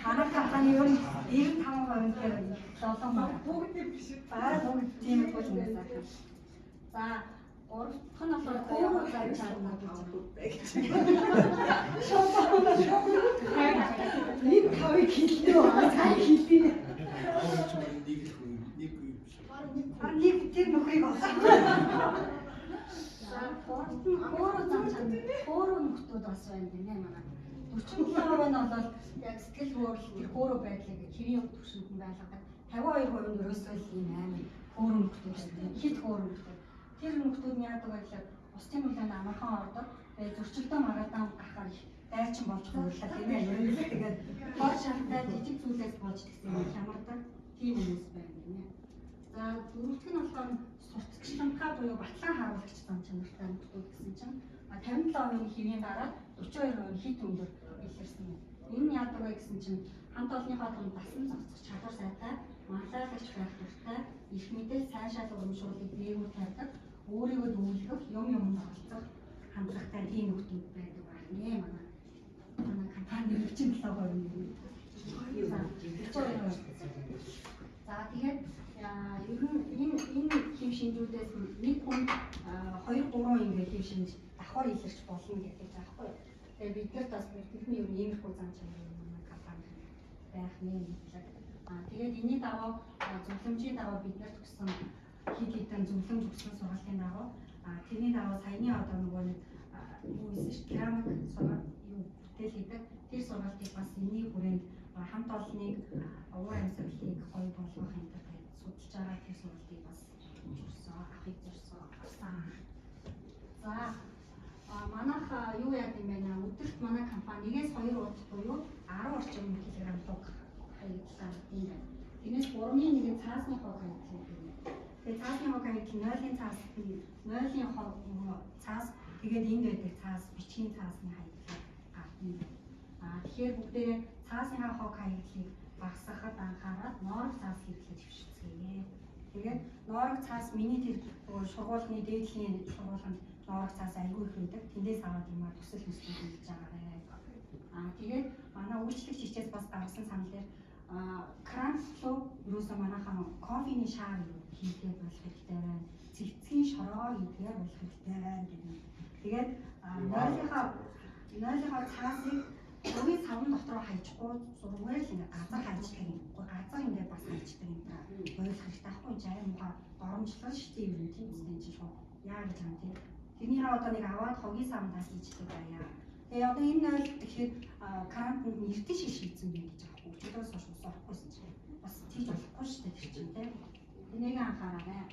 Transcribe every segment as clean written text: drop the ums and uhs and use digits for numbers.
Манай компани ер нь 95% тэр лолон байна. Бүгд биш. Бараг бүгд тийм л хүмүүс байна. За, гурав дахь нь болохоор хөөрөө зан чанар гэж. Нэг тавыг хэлнэ үү? Сайн хэлнэ. Нэг л хүн, нэг үе биш. Бараг нэг тэр нөхрийг олсон. За, гуравт нь хөөрөө зан чанар. Хөөрөө нөхдүүд бас байна гинэ манай. 47% нь бол яг сэтгэл хөдлөл тэр хөөрөө байдлыг хэвийн түвшинд нь байлгадаг. 52% нь ерөөсөө л ийм амар хөөрөө нөхдүүд байна. Хит хөөрөө нөхдүүд. Тэр нөхдүүд нь яадаг вэ гэхээр бусдын нөлөөнд амархан ордог. Тэгээд зөрчилдөө магадан гарахаар их дайчин болж хуурлаа тийм ээ. Ер нь л тэгээд хор шартай жижиг зүйлээс болж тэгсэн юм хямардаг тийм хүмүүс байна гинэ. За, дөрөвдөх нь болохоор сурталчилгаа буюу батлан харуулагч зан чанартай нөхдүүд гэсэн чинь 57% нь хэвийн дараа 42% нь хит өндөр илэрсэн юм. Энэ нь яадаг вэ гэсэн чинь хамт олонныхоо дунд дасан зохицох чадвар сайтай, манлайлагч байх дуртай, их мэдээлэл сайшаал урамшууллыг дээгүүр тавьдаг, өөрийгөө дүүлгэх, юм юмд оролцох хандлагатай тийм нөхдүүд байдаг байна манай. Манай компани 47% нь. За, 42%. За, тэгээд ер нь энэ хэв шинжүүдээс нэг хүн 2 3 ингээ хэв шинж давхар илэрч болно гэдэг байхгүй юу. Тэгээд бид нарт бас бидний ер нь иймэрхүү зан чанар манай компани байх нэ мэдлэг. Тэгээд энэний дагуу зөвлөмжийн дагуу бид нарт өгсөн хэд хэдэн зөвлөмж өгсөн сургалтын дагуу тэрний дагуу саяны одоо нөгөө нэг юу гэсэн ш керамик сургалт юу бүтээл хийдэг тэр сургалтыг бас энэний хүрээнд хамт олонныг уур амьсгалыг гоё болгох энэ төр тэгээд судалж байгаа тэр сургалтыг бас зорьсон, авахыг зорьсон авсан. За, манайх юу яад юм бэ нэ, өдөрт манай компани нэгээс 2 удаа буюу 10 орчим килограмм луг хаягдлаа юм байна. Тэрнээс 3-ны 1 нь цаасны хог хаягдлаа юм байна. Тэгээд цаасны хог хаягдал 0-ын цаас нь 0-ын хог нөгөө цаас тэгээд энд байдаг цаас бичгийн цаасны хаягдлаа гардаг юм байна. Тэгэхээр бүгдээрээ цаасныхаа хог хаягдлыг багасгахад анхаарал ноорог цаас хэрэглэж хвшицгээе. Тэгээд ноорог цаас миний тэр нөгөө шургуулганы дээдлийн шургуулганд ноорог цаас айгүй их байдаг. Тэндээс аваад юмар төсөл төсөл хийж байгаарэ. Тэгээд манай үйлчлэгч хичээс бас гаргасан санал дээр кранч руу ерөөсөө манайхан кофений шаар хийгээ болох хэрэгтэй байна. Цэгцгийн шороо хийгээ болох хэрэгтэй байна гэдэг. Тэгээд нойлынхаа цаасыг хувийн савн дотроо хайчихгүй зургаар л ингээ газар хайчдаг юм. Газар ингээ бас хайчдаг юм да. Ойлгох хэрэгтэй байхгүй жаа муха доромжлол шүү дээ ер нь тийм үстэй чинь шууд яа гэж юм тийм. Тэрнийхээ одоо нэг аваад хогийн савндаа хийждэг байя. Тэгээ одоо энэ нойл тэгэхээр карантинд нь эртэн шиг шийдсэн байх гэж байгаа байхгүй. Өчигдрөөс хойш ус орохгүйсэн чинь бас тийж болохгүй шүү дээ тэр чинь тийм. Тэнийг анхаараарай.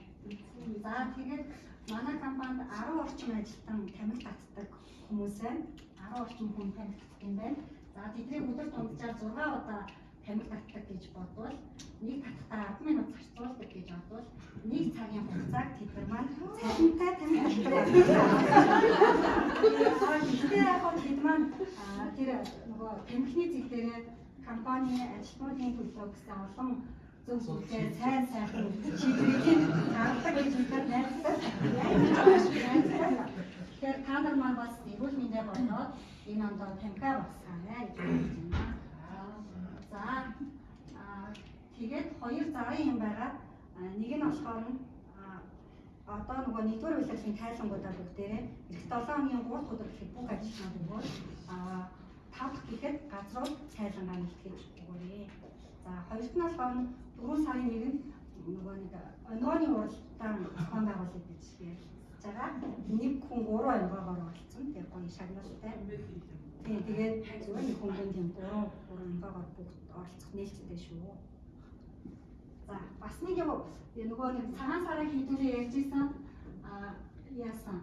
За, тэгээд манай компанид 10 орчим ажилтан тамхи татдаг хүмүүс байна. 10 орчим хүн тамхи татдаг юм байна. За, тэднийг өдөр дунджаар 6 удаа тамхи татдаг гэж бодвол нэг татахтаа 10 минут зарцуулдаг гэж бодвол нэг цагийн хугацааг тэд нар маань цалинтай тамхи татдаг. Гэхдээ яг хөө тэд маань тэр нөгөө тамхины зэг дээрээ компани ажилтнуудын төлөө гэсэн олон зөв зүйлээр сайн сайхан шийдвэрийг гаргадаг гэж бид нар найддаг. Тэгэхээр та нар маань бас эрүүл мэндэ болоод энэ ондоо тамхиа багасгаарай гэж бодож байна. За, тэгээд хоёр зарын юм байгаа. Нэг нь болохоор нь одоо нөгөө нэгдүгээр улирлын тайлангуудаа бүгдээрээ эх 7 хоногийн 3 дахь өдөр гэхэд бүх ажилтнууд өгөөд 5 дахь гэхэд газрууд тайлангаа нэгтгэж өгөөрэй. За, хоёрт нь болохоор 4 сарын 1-нд нөгөө нэг онгооны уралдаан зохион байгуулъя гэж ярьж байгаа. Нэг хүн 3 онгоогоор оролцсон. Тэгээ гоё шагналтай. Тийм, тэгээд зүгээр нэг хүн тийм 3 3 онгоогоор бүгд оролцох нээлттэй шүү. За, бас нэг юм нөгөө нэг цагаан сараа хийдүүлээ ярьж исэн. Яасан.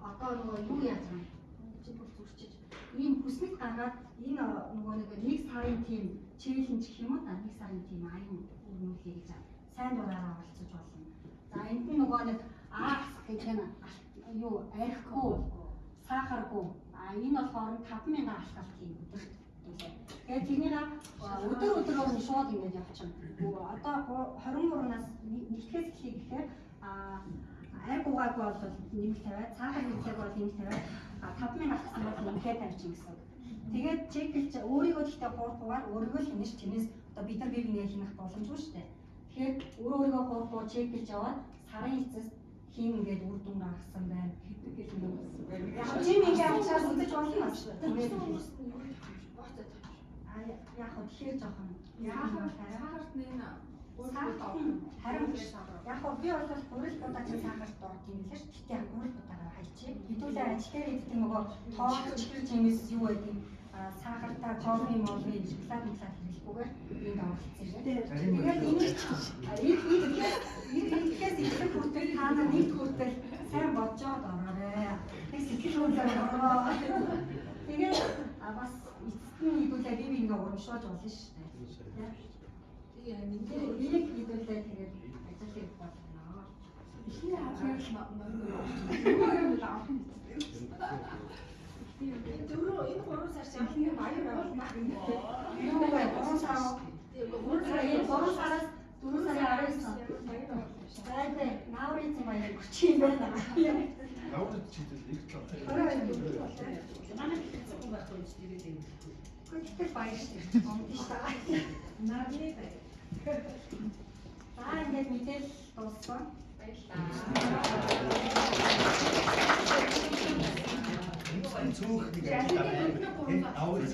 Одоо нөгөө юу яаж байгаа юм? Чи бүр зүрчиж ийм хүснэгт гаргаад энэ нөгөө нэг сарын тийм челленж гэх юм уу да, нэг сарын тийм аян өрнүүлэе гэж сайн дураараа оролцож болно. За, энд нь нөгөө нэг А гэж нь юу архигүй, сахаргүй. Энэ болохоор 5000 алхалт хийн өдөрт. Тэгээд тэрнийг өдөр өдрөөр нь шууд ингэж явчихна. Одоо 23-наас нэгтгэхээс эхлэе гэхээр арг угаагүй бол нэмэлт тавиад, сахар хийлэг бол нэмэлт тавиад, 5000 алхсан бол нэмэхээ тавьчих гэсэн. Тэгээд check лж өөрийгөө гэхдээ хуурахгүйгээр өөрийгөө л хянаж, тэрнээс одоо бид нар бие биенээ хянах боломжгүй шүү дээ. Тэгэхээр өөрөө өөрийгөө хуурахгүй check лж яваад сарын эцэст хин ингээд үр дүн гаргасан байна. Яг чим ингээ авчаас үзэж болно бас. А яг хөө тэгэхээр жоохон Сахарт нэг харин биш. Яг хөө би бол гурил будаа чинь сахарт орд юм лээ ш. Гэтэ яг гурил будаагаар хайчих. Хэдүүлээ ажил дээр иддэг нөгөө тоол чихэр жимс юу гэдэг сахартай кофе молви шоколад мөклад хэрэглэхгүйгээр энд оролцсон шээ. Тэгээд энийг идэхээс эхлэх хүртэл та нар нэгд хүртэл сайн боджоод ороорой. Тэг сэтгэл хөдлөлөөр ороо. Тэгээд бас эцэст нь хэдүүлээ бие биенээ урамшуулж болно шүү дээ. Тэгээд энийг хэдүүлээ тэгээд ажил хийх болно. Эхний хаалгаар морин юу авах юм бэ? Энэ дөрөв энэ 3 сар чи эхний баяр болно. Юу вэ? 3 сар. 3 сар, энэ 3 сараас 4 сарын 19. Баяр болно. Бай, нааврын баяр 30 юм байна. Навд читэл нэг тал. Манай хэцүү хүн байхгүй юм чи тэгээд юм. Гэхдээ баяр шүү дээ. Гомдсон шүү дээ. Нарны баяр. За, ингээд мэдээлэл дууссан. Цөөх нэг ажил дараа. Энэ аваад.